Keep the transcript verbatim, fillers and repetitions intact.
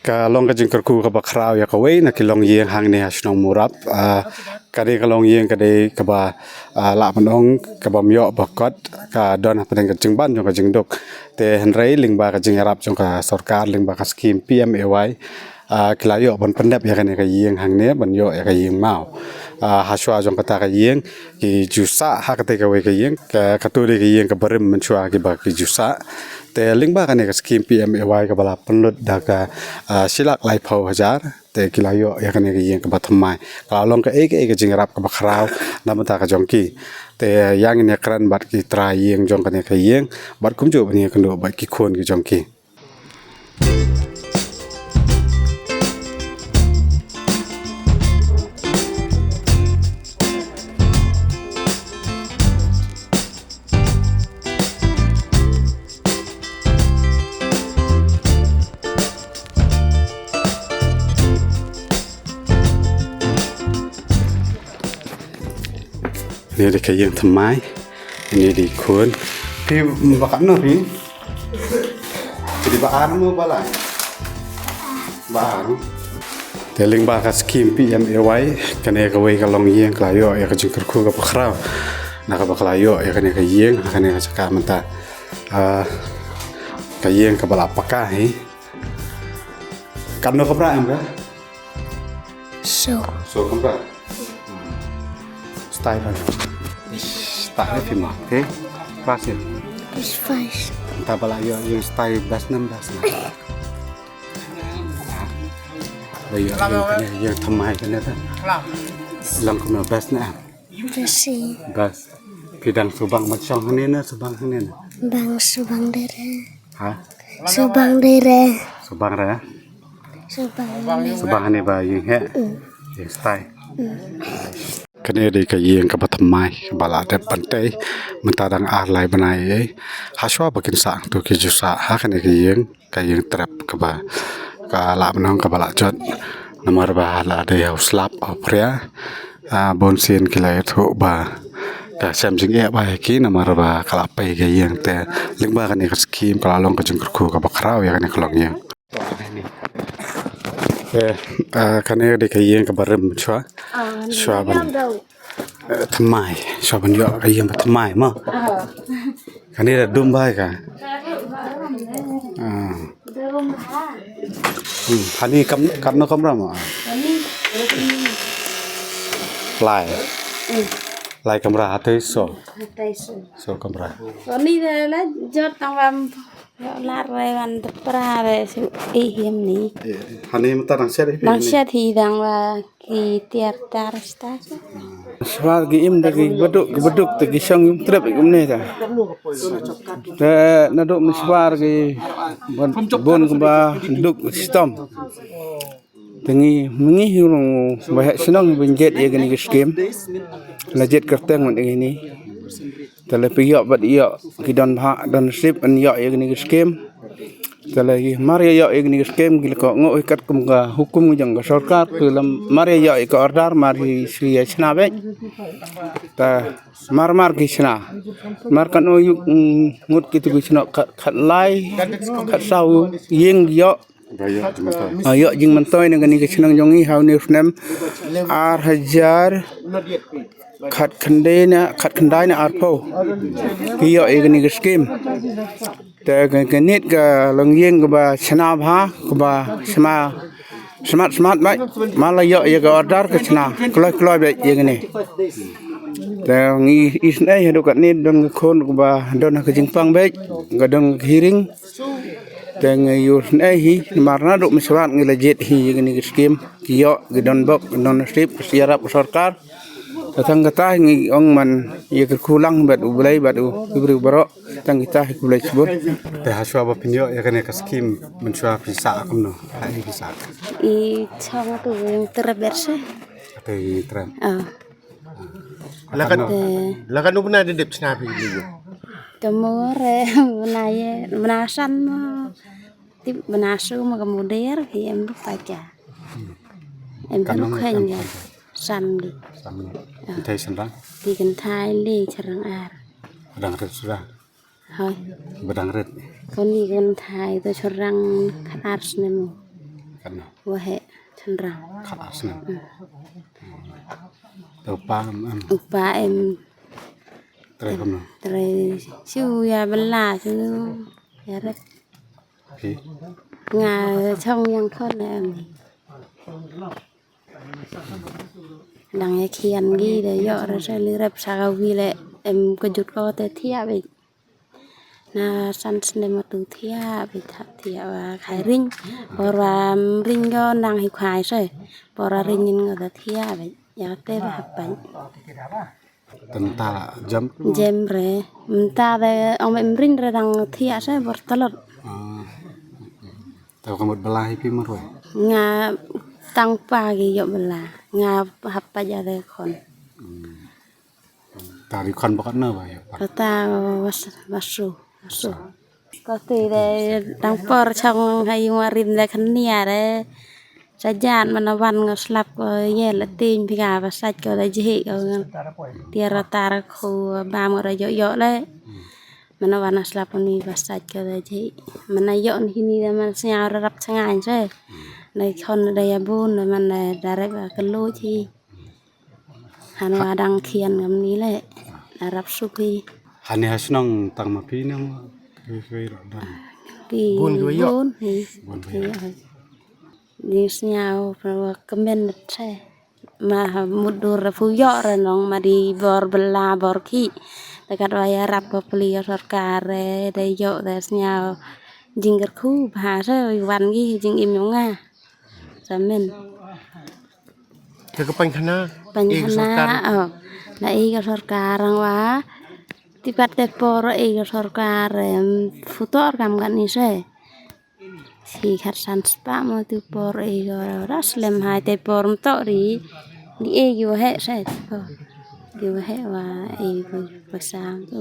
Ka long ka jingkyrkhu kaba khraw ïa kawei na ki longïing hangne ha shnong Murap. Ah, kane ka longïing ka dei kaba, ah, lah ban ong kaba ym ïoh ba kot, ka don hapdeng ka jingbam jong ka jingduk. Te hynrei lyngba ka jingïarap jong ka sorkar, lyngba ka skim P M A Y, ah, ki la ïoh ban pyndep ïa kane ka ïing hangne ban ïoh ïa ka ïing maw. Ah, hashwa jong kata ka ïing ki ju sah ha kata kawei ka ïing, ka, kato dei ka ïing kaba rim mynshuwa kiba ki ju sah. Te lyngba kane ka skim P M A Y kaba la pynlut da ka, ah, shi lak laiphew hajar. Te ki la ïoh ïa kane ka ïing kaba thymmai. Ka la long kaei kaei ka jingïarap kaba khraw na bynta ka jong ki. Te ïa ngin ïa kren bad ki trai ïing jong kane ka ïing, bad kumjuh ban ïakynduh bad ki khun ki jong ki. Ni dei ka ïing thymmai. Ni dei khun. Phi ba katno phi? Phi dei ba ar mo ba lai? Ba ar. Te lyngba ka skim P M A Y, kane kawei ka longïing ka la ïoh ïa ka jingkyrkhu kaba khraw. Na kaba ka la ïoh ïa kane ka ïing, kane ka jaka mynta. Ah, ka ïing kaba la paka hi. Katno kamra em ka? Saw. Saw kamra. Stai ba. Stai phi ma. Okay. Class ïa. Class five. Ta ba la ïoh ïing stai best nam best na. Ba ïoh ïing kane ïing thymmai kane ta. Long kumno best na. Best. Best. Phi dang shu bang ban shong hangne na shu bang hangne na. Bang shu bang dere. Ha? Shu bang dere. Shu bang re. Shu bang dere. Shu bang hangne ba ïing heh. Mm. Ïing stai. Mm. Kane dei ka ïing kaba thymmai kaba la dep ban tei mynta dang ar lai bnai ei. Hashwa ba kin sah hangto ki ju sah ha kane ka ïing, ka ïing trep kaba ka lah ban ong kaba la jot. Namar ba la dei ha u slap ha u phria. Ah, bun sien ki la ïathuh ba ka shem jingeh ba ïa ki namar ba ka la pei ka ïing te lyngba kane ka skim ka la long ka jingkyrkhu kaba khraw ïa kane ka longïing. Eh, ah, kane dei ka ïing kaba rim shuwa. Ah, shuwa ban, eh, thymmai, shuwa ban ïoh ka ïing ba thymmai mo. Ah. Kane da dum bai ka. Ah. Hmm, hani kam, katno kamra mo? Lai. Hmm. Lai kamra hatai saw. Hatai saw. Saw kamra. Ani da la jot tang bam. Ïa lar re wan de pra re su i hiam ni. Hangne mynta dang shet hi. Dang shet hi dang la ki tiar tar sta. Shuwa ki im da ki baduk, ki baduk te ki shong im trep kumne ta. Te naduh mynshwa ki bun, bun kumba duk system. Te ngi, ngi hi u nongwaheh shnong ban jied ïa kane ka skim. La jied kyrteng bad ïa kine. Te lada phi ïoh bad ïoh ki don bha don nasib ban ïoh ïa kane ka skim. Te lada mar ïa ïoh ïa kane ka skim ki la kohnguh hi katkum ka hukum jong ka sorkar, te lada mar ïa ïoh ïa ka order mar hi shu ïa shna beit. Te mar mar ki shna. Mar katno ïoh, mm, ngut kito ki shna khat, khat lai, khat saw ïing ïoh. Ba ïoh jingmyntoi. Ah, ïoh jingmyntoi na kane ka shnong jong ngi ha une u snem ar hajar khatkhyndai ne, khatkhyndai ne arphew. Ki ïoh ïa kane ka skim. Te ka, ka nit ka longïing kaba shna bha, kaba shna smat smat bha. Mar la ïoh ïa ka order ka shna kloi kloi bha ïa kane. Te ngi isynei haduh katne don ka khun kaba don ha ka jingpang bha, ka don ka hearing. Te ngi ïohsngew hi, namar naduh mynshwa ngi la jied hi ïa kane ka skim, ki ïoh, ki don bok, ki don nasib, ka ïarap ka sorkar. Te tang kata ngi ong ban ïa kyrkhu lang bad U Blei bad u, ki briew baroh, tang kita hi khublei shibun. Te hashwa ba phin ïoh ïa kane ka skim, mynshwa phi sah kumno, ha i phi sah. I chong tu ïing trep bersih. Te ïing trep. Ah. La katno, la katno bnai da dep shna phi ïing? Te mur, eh, bnai, bnai san mo. Tip bnai shu mo ka mur der, hi em duk paja. Em duk khen ja. San di. San di. Kynthei san rang? Di kynthei li chyrang ar. Rang rit sura. Hoi. Ba dang rit. Koni kynthei to shyrang khat ar snem. Waheh chynrang. Khat ar snem. Te u pa em em. U pa em. Trei kumno? Trei shu ïa bylla shu ïa rep. Phi? Nga chong ïa khun em. Dang ïa khian ki da ïoh ra sa li rep sa ka wi le em ka jut ko te thiah beit. Na san snem ma tu thiah beit, thiah wa khai ring. Por wa ring ko nang hi khai se. Por wa ring in ko da thiah beit. Ïa te ba hap beit. Tang ta la jem. Jem re. Mynta de ong me mring re dang thiah se bor talot. Te ka mut bylla hi phi marwei? Nga tang pa ki ïoh bylla. Nga hap pa ja de khon. Ta ri khon ba kat na ba ïoh pa. Kata was wasu wasu. Ko ti de tang por chong ha ïung wa rim de khnia de. Sa jan mana wan nga slap ko ye la tin phi ka ba sach ko da jhi ko ngan. Tiar tar khu bam ko da yo yo le. Mana wan slap ni ba sach ko da jhi. Mana yo ni ni da man sñiaw rap sñiaw se. Na khon da ya bun da man da rep ka lu jhi. Han wa dang khian ngam ni le. Da rap suk hi. Hani ha shnong tang ma phi nang. Phi phi ra dang. Ki bun ki wa yo. Bun hi. Bun ki wa yo. Ding sñiaw pra wa kmen se. Ma mut dur ra phu yo ra nong ma di bor bylla bor ki. Te kat wa ya rap ko pli ko sorkar re de yo de sñiaw. Jingkyrkhu bha se wan ki jingim yong nga. Sa men. Te ka pynkhana. Pynkhana oh. Na i ka sorkar rang wa. Tipat te por i ka sorkar em phu tor kam kan ni se. Si khat san spah mo tu por i ko ra slem hai te por mto ri. Di e ki wa he sai tu ko. Ki wa he wa i ko pasang tu.